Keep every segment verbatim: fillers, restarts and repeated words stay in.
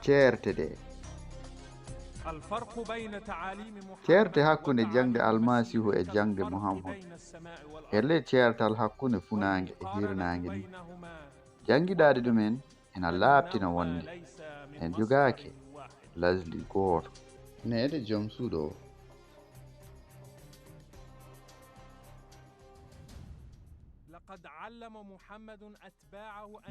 Ceerte ɗe. Ceerte hakkunde jaŋde Almasiihu e jaŋde Muhammad. E ley ceertal hakkunde funaange e hiirnaange ni, janngiɗaade ɗumen ena laaɓtina wonde en jogaaki lasli gooto. Neede jom suuɗo o.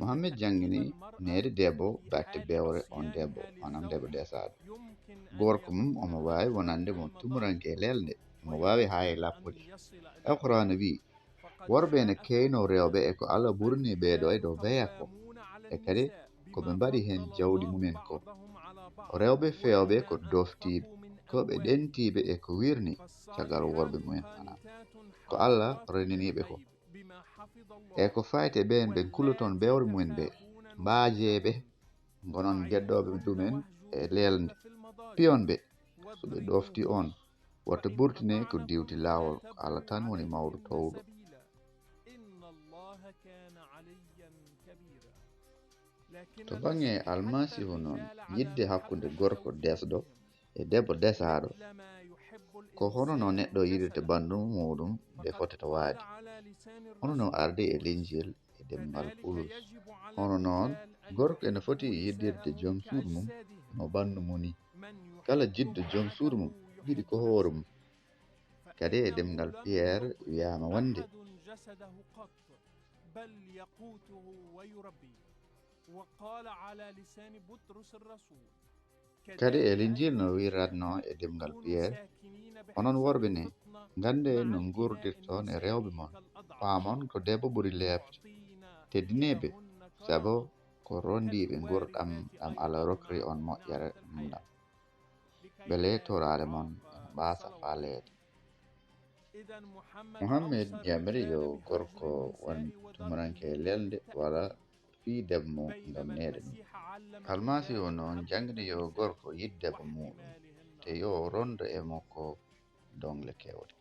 Muhammed janngini neede debbo batte bewre on debbo, maanaam debbo desaaɗo. Gorko mum omo waawi wonande mo tumuranke e lelnde, omo waawi haa e lappude. Alqur'aana wi'i, worɓe ene keynoo rewɓe e ko Allah ɓurni ɓee ɗo e dow beya ko, e kadi ko ɓe mbaɗi heen jawɗi mumen ko. Rewɓe feewɓe ko doftiiɓe, ko ɓe ɗentiiɓe e ko wirni caggal worɓe mumen, maanaam ko Allah renndini ɓe ko. E ko fayti e ɓeen ɓe kuloton bewre mumen ɓe, mbaajee ɓe, ngonon geddooɓe ɗumen e leelnde, piyon ɓe, so ɓe ɗoftii on, wota ɓurtine ko diwti laawol, ko Allah tan woni mawɗo toowɗo. To baŋnge Almasiihu noon, yiɗde hakkunde gorko desɗo e debbo desaaɗo, ko hono no neɗɗo yiɗirta ɓanndu muuɗum nde fotata waade. Hono no ardi e Linjiil e ɗemngal Bulus. Hono noon, gorko ene foti yiɗirde jom suudu mum no ɓanndu mum ni. Kala jiɗɗo jom suudu mum yiɗi ko hoore mum. Kadi e ɗemngal Piyeer wiyaama wonde, بل يقوته ويربيه. وقال على لسان بطرس الرسول. Kadi e Linjiil no wiratnoo e ɗemngal Piyeer, onon worɓe ne, nganndee no nguurdirton e rewɓe mon, paamon ko debbo ɓuri leeɓde, teddinee ɓe, sabu ko ronndiiɓe nguurndam ɗam Allah rokkiri on moƴƴere mum ɗam, mbele toraare mon ene mbaasa faaleede. Muhammed yamiri yo gorko won tumuranke e lelnde walla fii debbo mum ngam neede ɗum. Almasiihu noon janngini yo gorko yiɗ debbo muuɗum, te yo o ronndo e makko doŋle keewɗe.